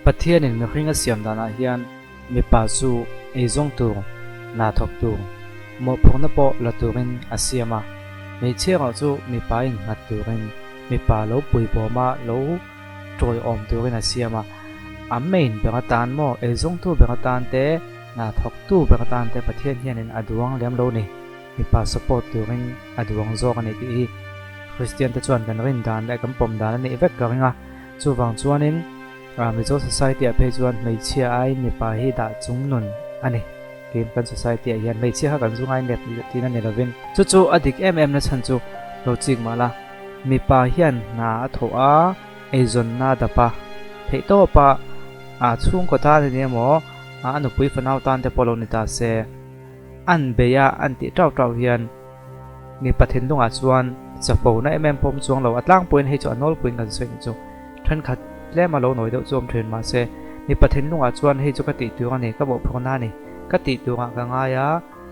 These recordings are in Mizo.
Pathianin mihring a siam danah hian mipa chu eizawng tur, hna thawk tur, mawhphurhna pawh la turin a siam a. Hmeichhia erawh chu mipa innghat turin, mipa lo puibawma lo tawiawm turin a siam a. A main ber atan maw, eizawngtu ber atan te, hna thawktu ber atan te Pathian hianin a duang lem lo ni. Mipa support turin a duang zawk a ni tih hi Kristian te chuan kan rin dan leh kan pawm dan a nih vek ka ring a. Chuvang chuanin Mizo society ah phei chuan hmeichhia aiin mipa hi dah chung nun a ni. Keim kan society ah hian hmeichhia kha kan zu ngai nep tihna ni lovin chu chu a dik em em na chhan chu lo chik mah la. Mipa hian hna a thawh a, eizawnna a dap a, theihtawp a a chhungkaw tan a ni emaw a nupui fanau tan te pawh lo ni ta se. An bei a an tih tauh tauh hian mipa thinlungah chuan chapona em em pawm chuang lo a tlangpuiin hei chu a nawlpuiin kan sawi nih chu thenkhat tlem a lo nawi deuh chu awm thin mahse mipa thinlungah chuan hei chu ka tih tur a ni ka mawhphurhna a ni ka tih turah ka ngai a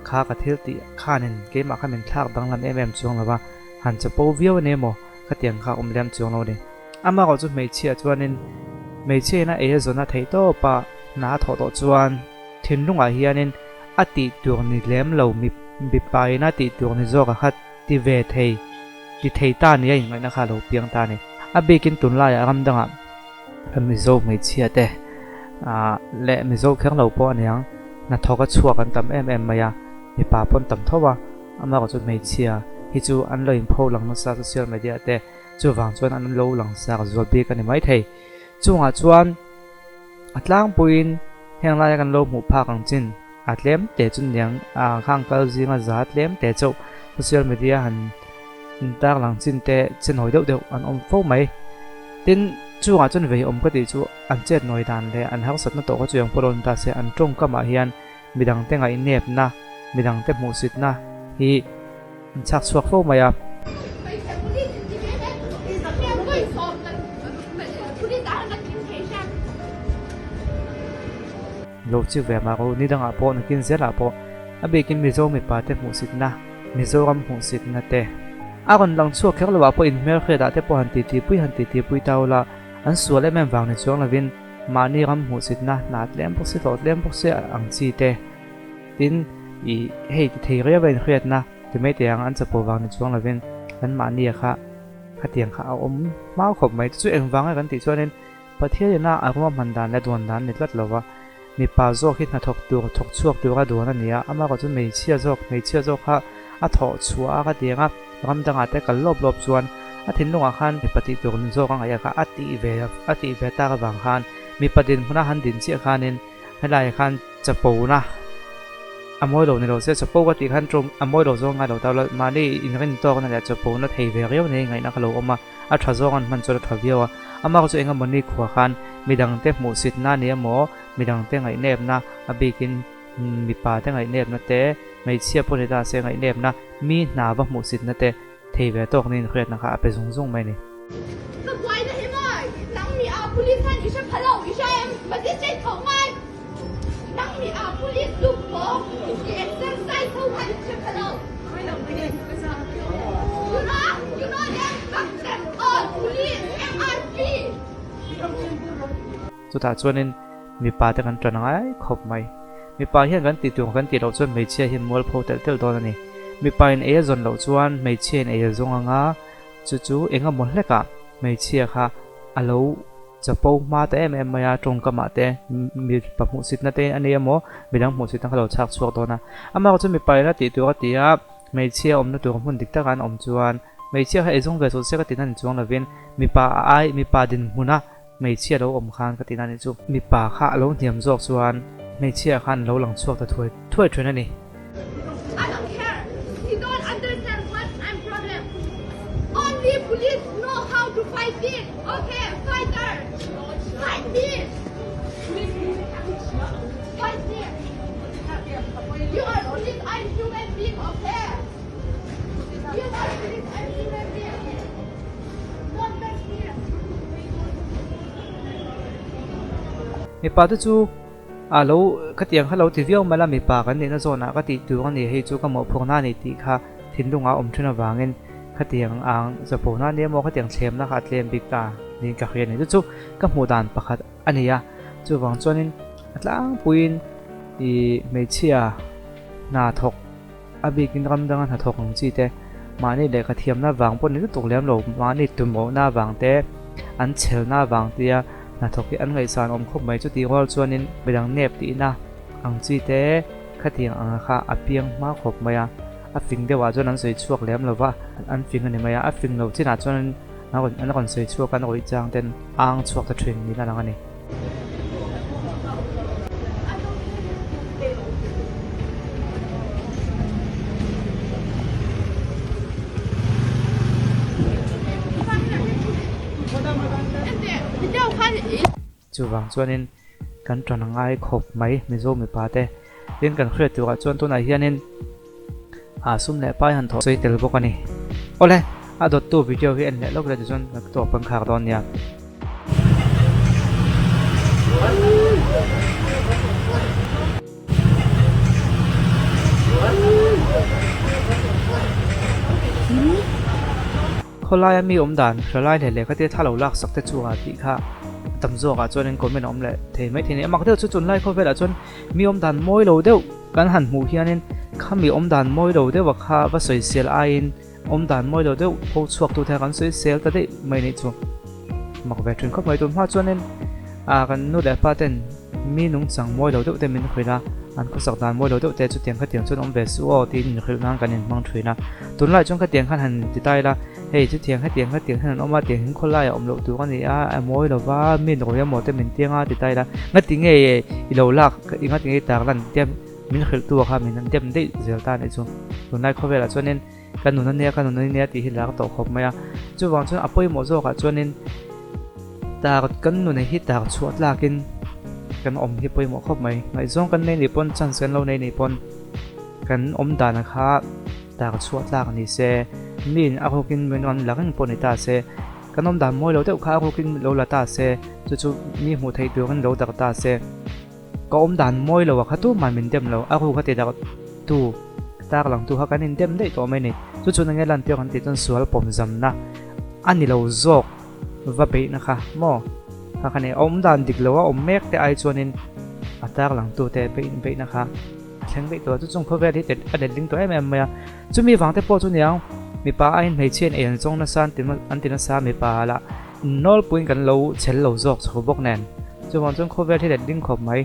kha ka thil tih khanin keimah kha min thlak danglam em em chuang lo va han chapo viau a ni emaw ka tiang kha awm lem chuang lo a ni. Amaherawh chu hmeichhia chuanin hmeichhia in a ei a zawn a theih tawp a hna a thawh tawh chuan Thinlungah hianin a tih tur ni lem lo mipa in a tih tur ni zawk a kha ti ve thei, ti thei ta nia inngaihna kha a lo piang ta a ni. A bikin tunlaiah ram dangah Mizo hmeichhia te leh Mizo kher lo pawh aniang hnathawk a chhuak an tam em em mai a, mipa pawn tam tho a, amaherawhchu hmeichhia hi chu an lo inpho lang nasa social media te chuvang chuan an lo langsar zual bik a ni maithei. Chungah chuan. A tlangpuiin heng laia kan lo hmuh phak ang chin a tlem te chu niang a khang kal zinga za tlem te chauh social media han intar lang chin te che nawi deuh deuh an awm fo mai. Tin, chungah chuan vei awm ka tih chu an chet nawi dan leh an harsatna tawh kha chu eng pawh lo ni ta se an tawngkamah hian midangte ngaihnepna, midangte hmuhsitna hi An chhak chhuak fo mai a. Lo chik ve mah ru, ni dangah pawh nakin zelah pawh a bikin Mizo mipa te hmuhsitna, Mizoram hmuhsitna te a rawn lang chhuak kher lo ah pawh inhmelhriat ah te pawh han titi pui han titi pui ta ula, an sual em em vang ni chuang lovin mahni ram hmuhsitna hna tlem bawk si hlawh tlem bawk si ang chi te. Tin, i hei ti thei riau a inhriatna ti mai teh ang, an chapo vang ni chuang lovin kan mahnia kha khatiang kha a awm hma khawp mai. Chu chu engvang nge kan tih chuanin Pathian ina a ruahman dan leh duan dan a ni tlat lo va, mipa zawk hi hnathawk tur, thawk chhuak tura duan a ni a, amah erawh chu hmeichhia zawk, hmeichhia zawk kha a thawh chhuah a khatiang a, ram dangah te kal lawp lawp chuan a thinlungah khan mipa tih tur zawk a ngaih a kha a tih ve a tih ve tak avang khan mipa dinhmuna han din chiah khanin Helaiah khan chapona a mawi lo ni lo se, chapo ka tih khan ṭawng a mawi lo zawng ngai lo ta lo, mahni inrin tawkna leh chapona thei ve riau nei ngaihna kha lo awm a, a ṭha zawng an hman chuan a ṭha viau a. Amah chu eng emaw ni khua khan midangte hmuhsitna a ni emaw, midangte ngaihnepna, a bikin mipa te ngaihnepna te, hmeichhia pawh ni ta se ngaihnepna, mi hna va hmuhsitna te Thei ve tawk niin hriatna kha a pe zung zung mai a ni. Ka buaina hi maw? Nang mi a police khan i hre pha lo, i hre em? Magistrate tho ngai. Nang mi a police dup maw? I exercise ho khan i hre pha lo. You know, you know them, fuck them all, police, MRP. Chutah chuanin mipa te kan tan ngai khawp mai. Mipa hian kan tih tur kan tih loh chuan hmeichhia hian mualpho telh telh dawn a ni. Mipa in ei a zawn loh chuan hmeichhia in ei a zawng anga chu chu eng emaw hlekah hmeichhia kha a lo chapo hma ta em em mai a, tawngkamah te mipa hmuhsitna te a nei emaw midang hmuhsitna kha lo chhak chhuak dawn a. Amah chu mipa in a tih tur a ti a, hmeichhia awmna tur hmun dik taka an awm chuan hmeichhia kha ei zawng ve suh se ka tihna ni chuang lovin mipa a ai mipa dinhmuna Hmeichhia lo awm khan ka tihna nih chu mipa kha a lo hniam zawk chuan hmeichhia khan lo lang chhuak ta thuai thuai thin a ni. I don't care he don't understand what I'm problem only police know how to fight it ok fighter fight me fight me you are police I'm human being ok you are police I'm human being don't touch me. Mipa te chu A lo khatiang kha lo ti viau mai la, mipa kan nihna zawnah ka tih tur a ni, hei chu ka mawhphurhna a ni tih kha thinlungah a awm thin avangin khatiang ang chapona nia maw khatiang thlemna kha a tlem bik ta niin ka hria a ni. Chu chu ka hmuh dan pakhat a ni a, chuvang chuanin a tlangpuiin ih hmeichhia hna thawk a bikin ram danga hna thawk ang chi te mahni lehkha thiamna vang pawh ni lutuk lem lo, mahni tumawhna vang te an chhelna vang tia hna thawk hi an ngaihsan awm khawp mai. Chutih rual chuanin midang nep tihna ang chi te khatiang anga kha a piang hma khawp mai a. A fing deuhah chuan an sawi chhuak lem lo va, an fing a ni mai a, a fing lo chinah chuan an rawn sawi chhuak a, an rawih chang ten ang chhuak ta thin niin a lang a ni. Chuvang chuanin kan ṭan a ngai khawp mai Mizo mipa te. Tin kan hriat turah chuan tunah hianin ah sum leh pai han thawh sawi tel bawk a ni. Awle, a dawttu video hi en leh lawk ila tichuan ka tawp kan khak dawn nia. Khawlaia mi awm dan hre lai leh lehkha te thla lo lak sak te chu a tih kha a tam zawkah chuan in comment a awm leh thei mai thei a ni. A mak deuh chu tunlai khawvelah chuan mi awm dan mawi lo deuh kan han hmuh hianin kha mi awm dan mawi lo deuh a kha va sawisel aiin awm dan mawi lo deuh pho chhuak tu te kha kan sawisel ta daih mai nih chu mak ve thin khawp mai. Tun hma chuanin ah kan nu leh pa ten mi nungchang mawi lo deuh te min hrilh a, an khawsak dan mawi lo deuh te chutiang khatiang chuan awm ve suh aw tiin inhrilh nan kan inhmang thin a. Tunlai chuan khatiang khan han ti ta ila, hei chutiang hetiang khatiang hian an awm a, tiang hin khawlaiah awm loh tur a ni a, a mawi lo va, mi nawi emaw te min tiang a ti ta ila, ngati nge i lo lak, i ngati nge i tar lan tia min hrilh tu kha min han dem daih zel ta a nih chu. Tunlai khawvelah chuanin ka nun a nia, ka nun a nia tih hi lar tawh khawp mai a, chuvang chuan a pawimawh zawkah chuanin tar kan nun hi tar chhuah tlakin kan awm hi pawimawh khawp mai. Ngaihzawng kan nei nih pawn chance kan lo nei nih pawn kan awm dan kha tar chhuah tlak ni se, miin a rukin min rawn la reng pawh ni ta se, kan awm dan mawi lo deuh kha a rukin lo la ta se, chu chu mi hmuh theih turin lo darh ta se. Ka awm dan mawi lo a kha tumah min dem lo, a ruk a ti darh tu tar lang tu kha kan in dem daih tawh mai ni. Chu chuan enge lan tir an tih chuan sual pawm zamna a ni lo zawk va beihna kha maw kha kha ni. A awm dan dik lo a awm mek te ai chuanin a tar lang tu te beih beihna kha a thleng daih tawh a. Chu chung khawvel hi a letling tawh em em mai a. Chumi vang te pawh chu niang mipa aiin hmeichhia in ei an zawng nasa an ti nasa mipa lah Nawlpuiin kan lo chhel lo zawk chho bawk nen. Chuvang chuan khawvel hi let ding khawp mai.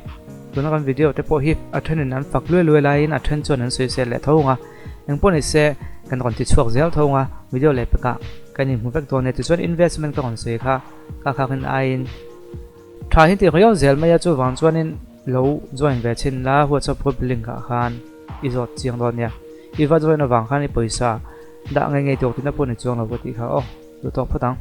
Tuna kan video te pawh hi a thenin an fak luai luai laiin a then chuan an sawisel leh tho ang a. Engpawh ni se kan rawn ti chhuak zel tho ang a, video leh pekah kan inhmu vek dawn e. Tichuan investment ka rawn sawi kha ka khakin aiin tha hi ti riau zel mai a, chuvang chuanin lo join ve chhin la WhatsApp group link ah khan i zawt chiang dawn nia. I va join avang khan i pawisa dah ngei ngei tur tina pawh ni chuang lo ka tih kha aw. Duh tawk phawt ang.